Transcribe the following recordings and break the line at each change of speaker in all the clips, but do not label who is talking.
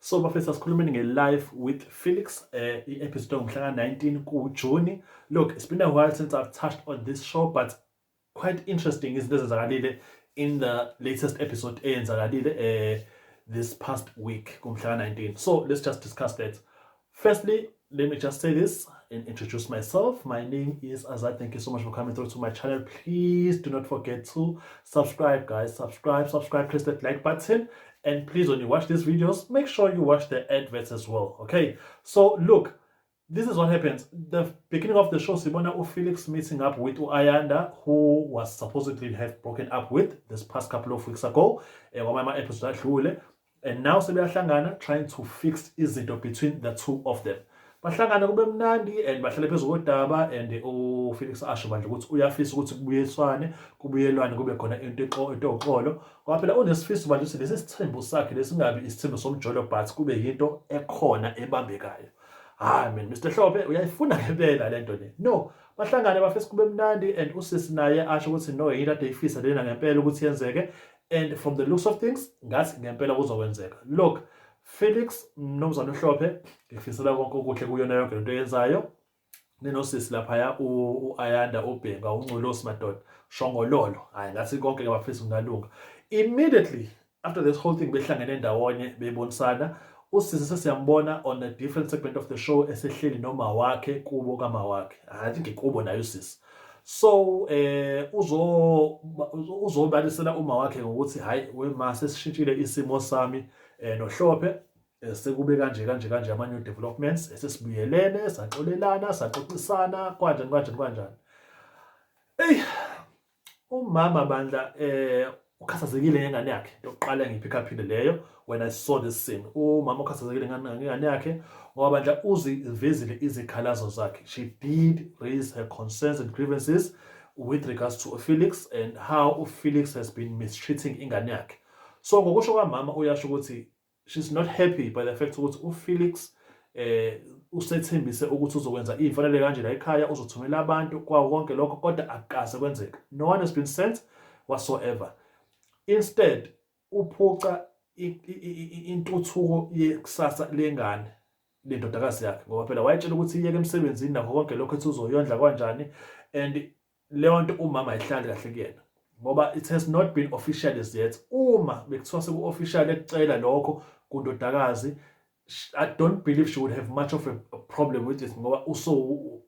So bafethu, asikhulumeni nge-Life with Felix, i-episode ngomhla ka-19 kuJuni. Look, it's been a while since I've touched on this show, but quite interesting izinto ezenzakalile in the latest episode eyenzakalile this past week kumhla ka-19. So let's just discuss that. Firstly, let me just say this and introduce myself. My name is Azad. Thank you so much for coming through to my channel. Please do not forget to subscribe, guys. Subscribe, subscribe, press that like button. And please, when you watch these videos, make sure you watch the adverts as well. Okay, so look, this is what happens. The beginning of the show, sibona uFelix meeting up with Ayanda, who was supposedly have broken up with this past couple of weeks ago. Kwamanye ama-episode adlule. And now sebeyahlangana, trying to fix izinto between the two of them. Bahlangana kube mnandi and bahlale phezu kodaba, and uFelix asho bandla ukuthi uyafisa ukuthi kubuyiswane, kubuyelwane, kube khona into yoxolo. Ngoba phela unesifiso bandla ukuthi lesi sithembu sakhe lesingabi isithembu somjolo, but kube yinto ekhona ebambekayo. Hayi man, Mr Hlophe uyayifuna ngempela lento le. No, bahlangane bafisa kube mnandi, and usisi naye asho ukuthi no, yinto ade ifisa lena ngempela ukuthi yenzeke, and from the looks of things ngathi ngempela kuzokwenzeka. Look, Felix, mnumzane uHlophe, ngifisela konke okuhle kuyona yonke lento oyenzayo. Ninosisi laphaya u-Ayanda, uBhenga, uNculosi, madoda, shongololo. Hayi, ngathi konke ke bafisa kungalunga. Immediately after this whole thing, behlangene ndawonye bebonisana, usisi sesiyambona on a different segment of the show esehleli noma wakhe kubo kama wakhe. I think ikubo naye usisi. So uzo uzobalisela uma wakhe ngokuthi hayi wema, sesishintshile isimo sami noHlophe, sekube kanje kanje kanje, ama new developments, esesibuyelene, saxolelana, saxoxisana, kanjani kanjani kanjani. Ey, umama bandla ukhathazekile ngengane yakhe. Yokuqala engiyipick up-ile leyo when I saw this scene, umama ukhathazekile ngengane yakhe ngoba bandla uzivezile izikhalazo zakhe. She did raise her concerns and grievances with regards to Felix and how uFelix has been mistreating ingane yakhe. So ngokusho kwamama, uyasho ukuthi she's not happy by the fact ukuthi uFelix usethembise ukuthi uzokwenza iy'mfanelo kanje la ekhaya, uzothumela abantu kwawo konke lokho, kodwa akukaze kwenzeka. No one has been sent whatsoever. Instead uphuca intuthuko yekusasa lengane lendodakazi yakhe, ngoba phela wayetshela ukuthi iyeke emsebenzini nakho konke lokho, ethi uzoyondla kanjani. And leyo nto umama ayihlali kahle kuyena ngoba it has not been official as yet. Uma bekuthiwa seku-official ekucela lokho kundodakazi, I don't believe she would have much of a problem with it, ngoba uso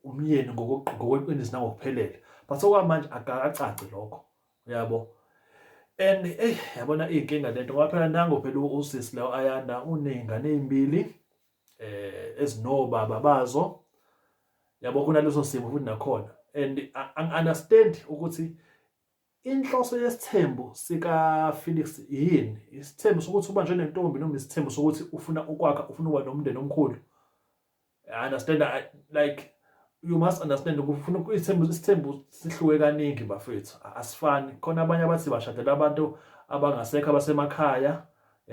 umyeni ngokweqiniso nangokuphelele, but okwamanje akakacaci lokho, uyabo. And yabona iy'nkinga lento, ngoba phela nango phela usisi lo Ayanda uney'ngane ey'mbili ezinobaba bazo, yabo. Kunaleso simo futhi nakhona, and angi-understand ukuthi inhloso yesithembu sika Felix yini. Isithembu sokuthi ubanjwe nentombi noma isithembu sokuthi ufuna ukwakha, ufuna ukuba nomndeni omkhulu? I understand, like you must understand, ufuna isithembu. Isithembu sihluke kaningi bafethu, asifani. Khona abanye abathi bashadela abantu abangasekho, abasemakhaya,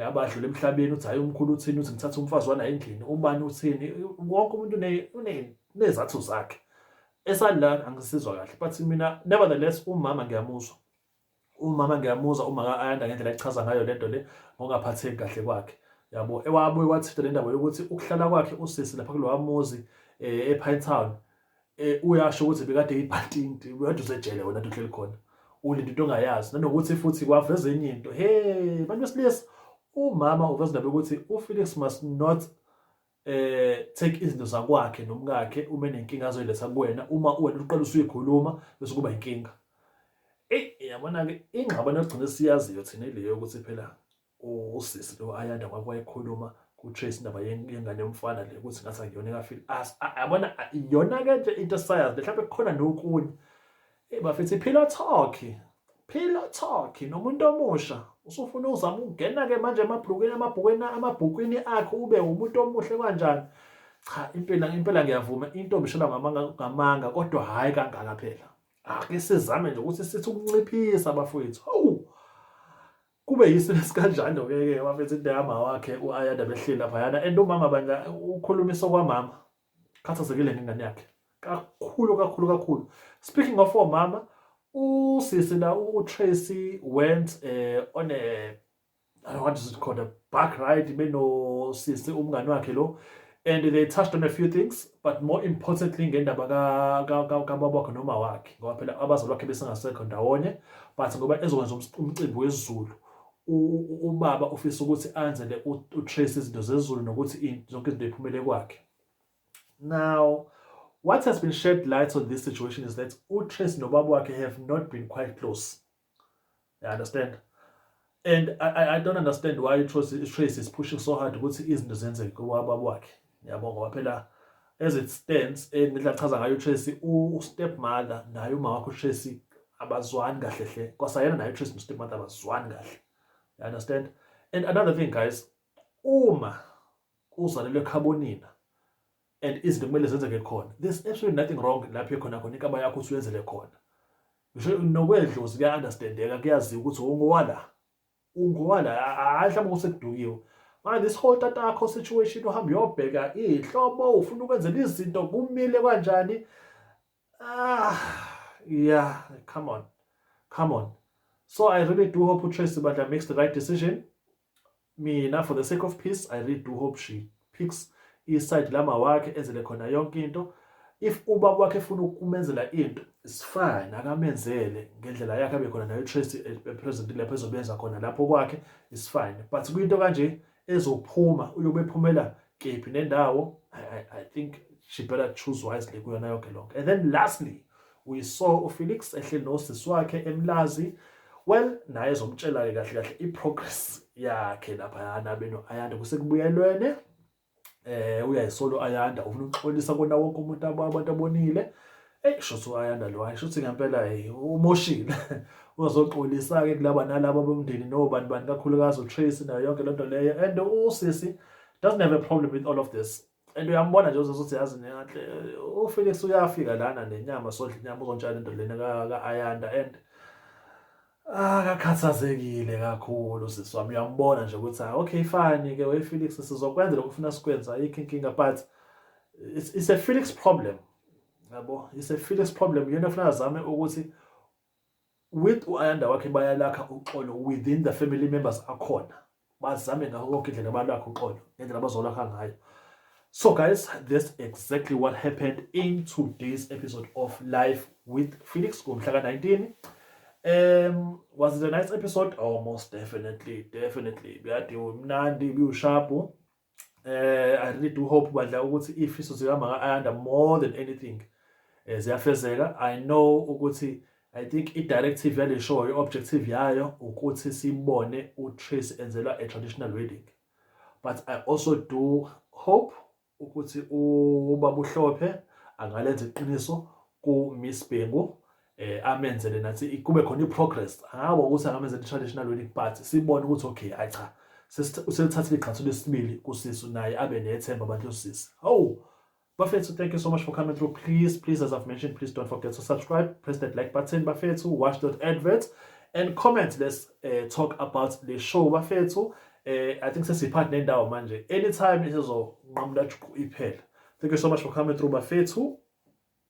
abadlula emhlabeni. Uthi hayi, umkhulu uthini, uthi ngithatha umfazi wana endlini, ubani uthini. Wonke umuntu unezathu zakhe. Esala angisizwa kahle, but mina nevertheless umama ngiyamuzwa, umama ngiyamuzwa, uma ka-Ayanda ngendlela echaza ngayo lento le ngokungaphatheki kahle kwakhe, yabo. Ewabuye wathinta le ndaba yokuthi ukuhlala kwakhe usisi lapha kulowa muzi ePinetown, uyasho ukuthi bekade ibhantinti, bekade usejele wena uhleli khona ulinde into ongayazi. Nanokuthi futhi kwaveza enye into, hey bantu besilisa, umama uveza indaba yokuthi uFelix must not take izinto zakwakhe nomkakhe uma enenkinga azoyiletha kuwena. Uma wena uqala usuyikhuluma bese kuba inkinga. Eyi, yabona-ke ingxabano yokugcina esiyaziyo thina ileyo yokuthi phela usisi lo Ayanda kwakwayekhuluma ku-Tracy indaba yengane yomfana le, ukuthi ngathi akuyona ekaFelix. Yabona iyona-ke nje into esisayazi, mhlawumbe kukhona nokunye. Eyi bafethu, pillow talk, pillow talk nomuntu omusha, usufuna uzama ukungena-ke manje emabhlukweni, amabhukwini, amabhukwini akhe, ube umuntu omuhle kanjani. Cha, impela impela ngiyavuma, intombi ishona ngamanga ngamanga, kodwa hhayi kangaka phela. Ake sizame nje ukuthi sithi ukunciphisa bafowethu. Hawu, kube yiso esikanjalo-ke ke bafethu, into yama wakhe u-Ayanda behleli laphayana, and umama bandla ukhulumisa kwamama, khathazekile ngengane yakhe kakhulu kakhulu kakhulu. Speaking of omama, usisi la uTracy went on a, I don't know what is it called, a bike ride benosisi umngani wakhe lo, and they touched on a few things, but more importantly ngendaba kababa wakhe noma wakhe, ngoba phela abazali bakhe besengasekho ndawonye, but ngoba ezokwenza umcimbi wesiZulu, ubaba ufisa ukuthi anzele uTracy izinto zezulu nokuthi zonke izinto iphumele kwakhe. Now, what has been shed light on this situation is that uTracy nobaba wakhe have not been quite close. You understand? And I don't understand why Tracy is pushing so hard ukuthi izinto zenzeke kubaba wakhe. Yabo, ngoba phela as it stands, ngendlela achaza ngayo uTracy, u-step mother naye uma wakho uTracy abazwani kahle hle. Kwasayena naye uTracy no-step mother abazwani kahle. You understand? And another thing, guys, uma uzalelwe ekhabonina and izinto kumele zenzeke khona, there's absolutely nothing wrong lapho khona khona inkaba yakho usuyenzele khona. Ngisho nokwedlozi kuya-understandeka, kuyaziwa ukuthi ungowala, ungowala, hayi mhlawumbe kusekudukiwe. Manje this whole tatakho situation, uhamba uyobheka iy'hlobo, ufuna ukwenzela izinto kumile kanjani? Ah, yeah, come on, come on. So I really do hope uTracy bandla makes the right decision. Mina, for the sake of peace, I really do hope she picks i-side lama wakhe, enzele khona yonke into. If ubaba wakhe efuna ukumenzela into, it's fine, akamenzele ngendlela yakhe, abe khona nayo Tracy present lapho ezobenza khona lapho kwakhe, it's fine. But kwinto kanje ezophuma, uyobe ephumela kephi nendawo? I think she better choose wisely kuyona yonke lonke. And then lastly, we saw uFelix ehleli nosisi wakhe eMlazi. Well, naye ezomtshela-ke kahle kahle i-progress yakhe laphayana beno-Ayanda, kusekubuyelwene. Uyayisolo Ayanda ufuna ukuxolisa kona wonke umuntu, abantu abonile. Eyi, shuthi u-Ayanda lo, hayi, shuthi ngempela umoshile, uzoxolisa-ke kulaba nalaba bomndeni nobani bani, kakhulukazi uTracy nayo yonke lento leyo. And usisi doesn't have a problem with all of this, and uyambona nje uzothi, yazi nekahle uFelix uyafika lana nenyama, sodla inyama, uzontshela into lena ka-Ayanda, and akakhathazekile kakhulu sisi wami. Uyambona nje ukuthi, ah, okay, fine ke we Felix, sizokwenza lokhu ufuna sikwenza, ayikho inkinga. But it's a Felix problem, yabo, it's a Felix problem. Yena ufuna azame ukuthi with u-Ayanda wakhe bayalakha uxolo within the family members akhona, bazame ngakho konke indlela balakha uxolo ngendlela abazolakha ngayo. So guys, that's exactly what happened in today's episode of Life with Felix ngomhla ka-19. Was it a nice episode? Oh, most definitely, definitely. Bekade mnandi, biwusharp. I really do hope badla ukuthi ifiso zikama Ayanda more than anything ziyafezeka. I know ukuthi I think i-directive yale show, i-objective yayo ukuthi sibone uTracy enzelwa a traditional wedding, but I also do hope ukuthi ubaba uHlophe angalenza iqiniso ku-Miss Bhengu, amenzele nathi kube khona i-progress. Angabe ukuthi angamenzela i-traditional wedding, but sibone ukuthi okay, hayi cha, uselithathile igxathu lesibili kusisu, naye abe nethemba abantu osisi. Hawu bafethu, thank you so much for coming through. Please, please, as I've mentioned, please don't forget to subscribe, press that like button bafethu, watch that advert and comment. Let's talk about the show bafethu. I think sesiphathi nendawo manje, anytime isizonqamula juqu iphela. Thank you so much for coming through bafethu.